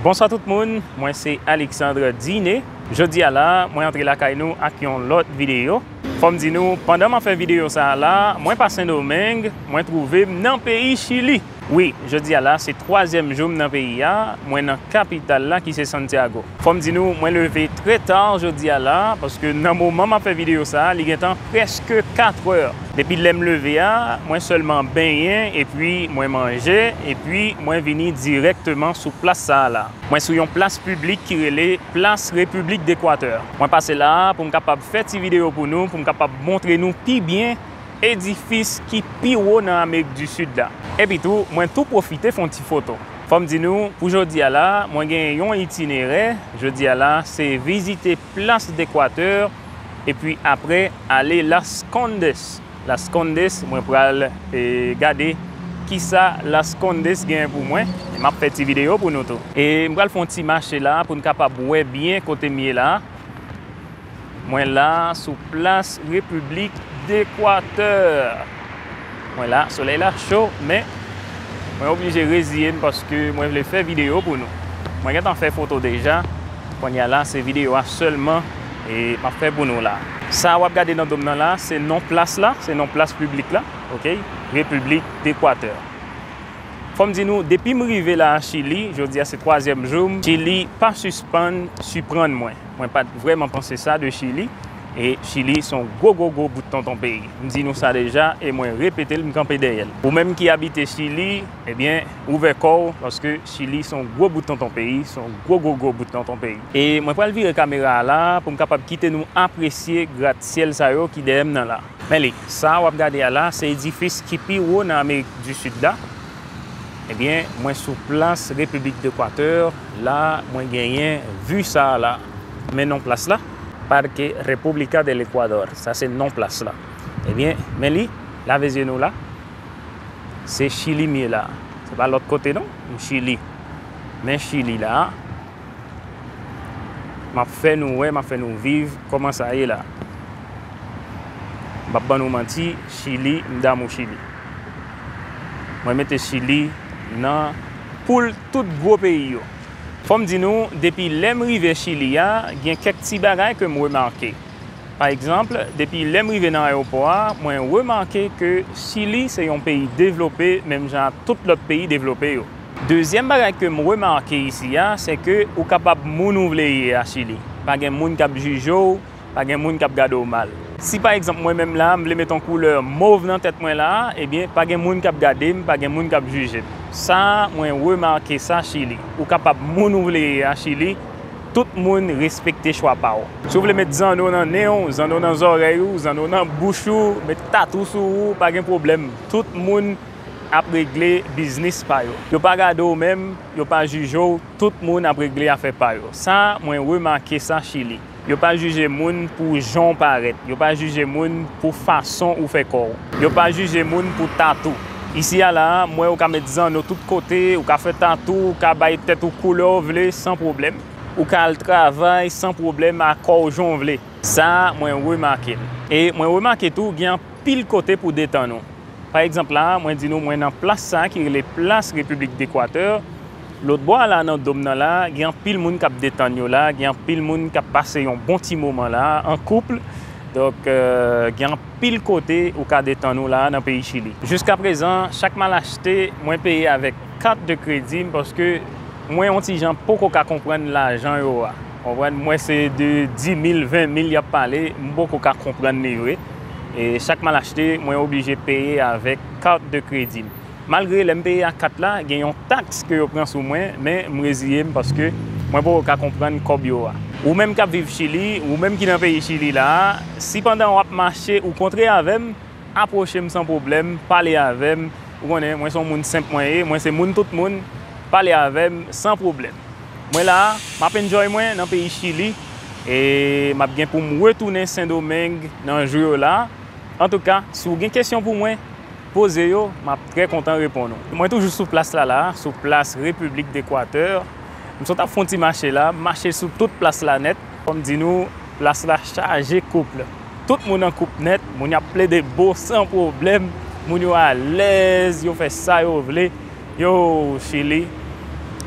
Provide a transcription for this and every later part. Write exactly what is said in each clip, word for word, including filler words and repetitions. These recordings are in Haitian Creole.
Bonswa tout moun, mwen se Alexandre Diné. Jodi a la, mwen antre lakay nou ak yon lòt videyo. Fò m di nou, pandan m ap fè videyo sa a la, mwen pa Sendomeng, mwen twouve m nan peyi Chili. Wi, jodi a la, se twazyèm jou m nan peyi a, mwen nan kapital la ki se Santiago. Fò m di nou, mwen leve trè ta jodi a la, paske nan moman m ap fè videyo sa a, li gentan prèske katrè. Depi lè m leve a, mwen sèlman benyen, epi mwen manje, epi mwen vini dirèkteman sou plas sa a la. Mwen sou yon plas piblik ki rele Plas Repiblik Dekwatè. Mwen pase la a pou m kapab fè ti videyo pou nou, pou m kapab montre nou pi byen edifis ki pi wo nan Amerik di Sid la. Epi tou, mwen tou pwofite fè yon ti foto. Fò m di nou, pou jodi a la, mwen gen yon itinerè. Jodi a la, se vizite Plas Dekwatè, epi apre, ale Las Condes. Las Condes, mwen pral, e, gade kisa Las Condes gen pou mwen. E m ap fè ti videyo pou nou tou. E m pral fè yon ti mache la pou n kapab wè byen kote m ye la. Mwen la sou plas Repiblik Dekwatè. Mwen la, solèy la cho, men mwen oblije reziye m paske mwen vle fè videyo pou nou. Mwen gentan fè foto deja. Kounye a la, se videyo a sèlman e m ap fè pou nou la. Sa w ap gade nan do m nan la, se non plas la, se non plas piblik la, oke? Repiblik Dekwatè. Fò m di nou, depi m rive la a Chili, jodi a se twazyèm jou m, Chili pa sispann siprann mwen. Mwen pa t vrèman panse sa de Chili. E Chili se yon gwo, gwo, gwo bout tonton peyi. M di nou sa deja e mwen repete l, m kanpe dèyè l. Ou menm ki abite Chili, ebyen, ouvè kò w, paske Chili se yon gwo bout tonton peyi, se yon gwo, gwo, gwo bout tonton peyi. E mwen pral vire kamera a la pou m kapab kite nou apresye gratsyèl sa yo ki dèyè m nan la. Men li, sa w ap gade a la, se edifis ki pi wo nan Amerik di Sid la. Ebyen, mwen sou plas Repiblik Dekwatè, la, mwen genyen vi sa a la. Men non plas la, Parque República del Ecuador. Sa se non plas la. Ebyen, men li, lave zye nou la. Se Chili m ye la. Se pa lòt kote non, m Chili. Men Chili la. M ap fè nou wè, m ap fè nou viv kòman sa ye la. M p ap ban nou manti, Chili, m damou Chili. Mwen mete Chili nan poul tout gwo peyi yo. Fò m di nou, depi lè m rive Chili a, gen kèk ti bagay ke m remake. Pa egzanp, depi lè m rive nan ayewopò a, mwen remake ke Chili se yon peyi devlope, menm jan ak tout lòt peyi devlope yo. Dezyèm bagay ke m remake isi a, se ke ou kapab moun ou vle ye a Chili. Pa gen moun k ap jije w, pa gen moun k ap gade w mal. Si pa egzanp mwen menm la, m vle met yon koulè mov nan tèt mwen la, ebyen, pa gen moun k ap gade m, pa gen moun k ap jije m. Sa, mwen remake sa Chili. Ou kapab moun ou vle ye a Chili, tout moun respekte chwa pa w. Si w vle met zanno nan nen w, zanno nan zòrèy ou, zanno nan bouch ou, met tatou sou ou, pa gen pwoblèm. Tout moun ap regle biznis pa yo. Yo pa gade w menm, yo pa jije w, tout moun ap regle afè pa yo. Sa, mwen remake sa Chili. Yo pa jije moun pou jan w parèt. Yo pa jije moun pou fason ou fè kò w. Yo pa jije moun pou tatou. Isi a la, m wè ou ka met zanno tout kote, ou ka fè tatou, ou ka bay tèt ou koulè w vle san pwoblèm. Ou ka al travay san pwoblèm ak kò w jan w vle. Sa, mwen remake l. E mwen remake tou, gen anpil kote pou detann ou. Pa egzanp la, mwen di nou, mwen nan plas sa a ki rele Plas Repiblik Dekwatè. Lòt bò a la, nan do m nan la, gen anpil moun k ap detann yo la, gen anpil moun k ap pase yon bon ti moman la, an koup. Donk, euh, gen anpil kote ou ka detann ou la nan peyi Chili. Jiskaprezan, chak m al achte, mwen peye avèk kat de kredi m, paske mwen yon ti jan poko ka konprann lajan yo a. Konprann, mwen se de dis mil, ven mil y ap pale, m poko ka konprann li vre. E chak m al achte, mwen oblije peye avèk kat de kredi m. Malgre lè m peye ak kat la, gen yon taks ke yo pran sou mwen, men m reziye m paske mwen poko ka konprann kòb yo a. Ou menm k ap viv Chili, ou menm ki nan peyi Chili la a, si pandan w ap mache ou kontre avè m, apwoche m san pwoblèm, pale avè m. Ou konnen, mwen se yon moun senp mwen ye, mwen se moun tout moun, pale avè m san pwoblèm. Mwen la, m ap enjoy mwen nan peyi Chili, e m ap gen pou m retounen Sendomeng nan jou yo la. Antouka, si w gen kesyon pou mwen, poze yo, m ap trè kontan reponn ou. Mwen toujou sou plas la la, sou plas Repiblik Dekwatè. M sot ap fè yon ti mache la, m mache sou tout plas la nèt. Fò m di nou, plas la chaje koup. Tout moun an koup nèt, moun y ap plede bo san pwoblèm, moun yo alèz, yo fè sa yo vle. Yo, Chili,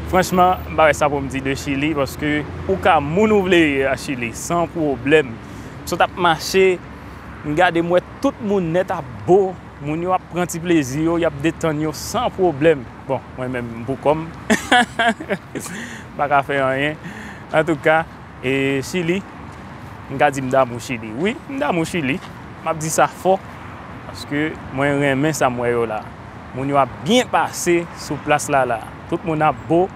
Franchman, m pa wè sa pou m di de Chili, paske ou ka moun ou vle ye a Chili, san pwoblèm. M sot ap mache, m gade, m wè tout moun nèt ap bo, moun yo ap pran ti plezi yo, y ap detann yo san pwoblèm. Bon, mwen menm, m pou kò m, m pa ka fè anyen. Antouka, E Chili, m ka di m damou Chili. Wi, m damou Chili. M ap di sa fò, paske mwen renmen sa m wè yo la. Moun yo ap byen pase sou plas la la. Tout moun ap bo.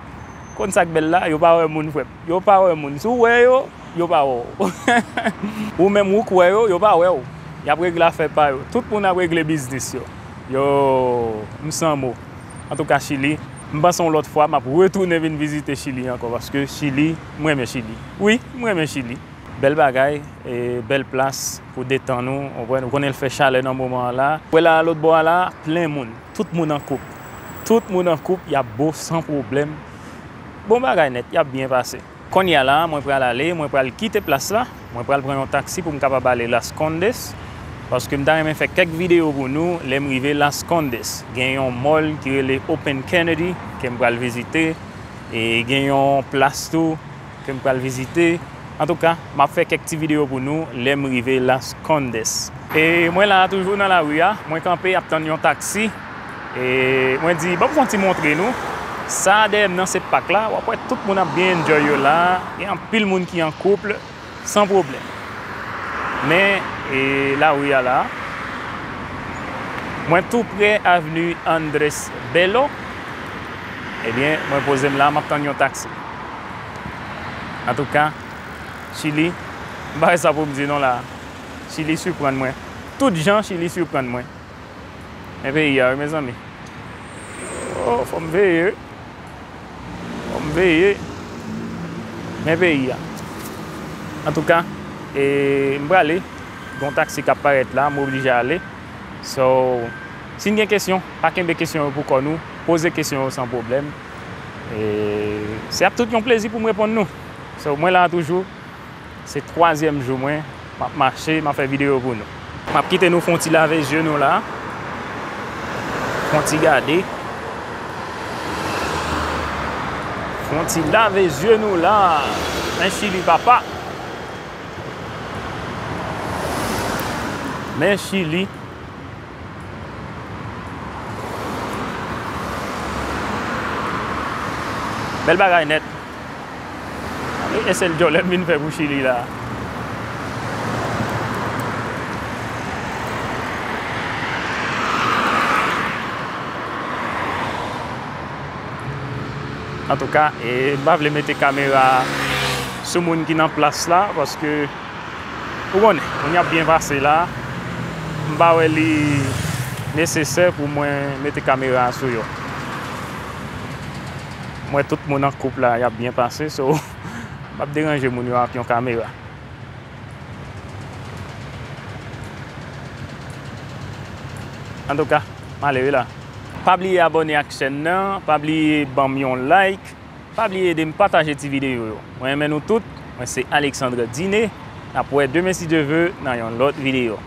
Konn sa k bèl la, yo pa wè moun, frè m. Yo pa wè moun. Si w wè yo, yo pa wè w. Ou menm ou k wè yo, yo pa wè w. Y ap regle afè pa yo. Tout moun ap regle biznis yo. Yo, m san mo. Antouka, Chili, m panse yon lòt fwa, m ap retounen vin vizite Chili ankò, paske Chili, m renmen Chili. Wi, m renmen Chili. Bèl bagay, e bèl plas pou detann ou, w konprann, ou konnen l fè chalè nan moman an la. Wè la, lòt bò a la, plen moun. Tout moun an koup. Tout moun an koup, y ap bo san pwoblèm. Bon bagay nèt, y ap byen pase. Kounye a la, mwen pral ale, mwen pral kite plas la, mwen pral pran yon taksi pou m kapab ale Las Condes, paske m ta renmen fè kèk videyo pou nou lè m rive Las Condes. Gen yon mall ki rele Open Kennedy ke m pral vizite, e gen yon plas tou ke m pral vizite. Antouka, m ap fè kèk ti videyo pou nou lè m rive Las Condes. E mwen la a toujou nan lari a, mwen kanpe ap tann yon taksi. E mwen di, "Ban m fè yon ti montre nou." Sa a dèyè m nan se pak la, w ap wè tout moun ap byen enjoy yo la. Gen anpil moun ki an koup, san pwoblèm. Men, e lari a la, mwen tou prè avni Andrés Bello. Ebyen, mwen poze m la, m ap tann yon taksi. Antouka, Chili, m pa wè sa pou m di non la. Chili siprann mwen. Tout jan, Chili siprann mwen. Men peyi a, wi, mezanmi. Oh, fò m veye, wi. Fò m veye. Men peyi a. Antouka, e, m prale. Gon taksi k ap parèt la, m oblije ale. So, si n gen kesyon, pa kenbe kesyon yo pou kò nou. Poze kesyon yo san pwoblèm. E, se ap tout yon plezi pou m reponn nou. So, mwen la toujou. Se twazyèm jou mwen, m ap mache, m ap fè videyo pou nou. M ap kite nou fè yon ti lave zye nou la. Fè yon ti gade. Fè yon ti lave zye nou la. Men Chili, papa. Men Chili. Bèl bagay nèt. E, e sèl djòlè m vin fè pou Chili la. Antouka, e, m pa vle mete kamera sou moun ki nan plas la, paske ou konnen, moun y ap byen pase la, m pa wè li nesesè pou mwen mete kamera sou yo. M wè tout moun an koup la, y ap byen pase, so, m p ap deranje moun yo ak yon kamera. Antouka, m ale wi la. Pa bliye abòne ak chèn nan, pa bliye ban m yon like, pa bliye ede m pataje ti videyo yo. Mwen renmen nou tout, mwen se Alexandre Diné, n ap wè demen si Dye ve nan yon lòt videyo.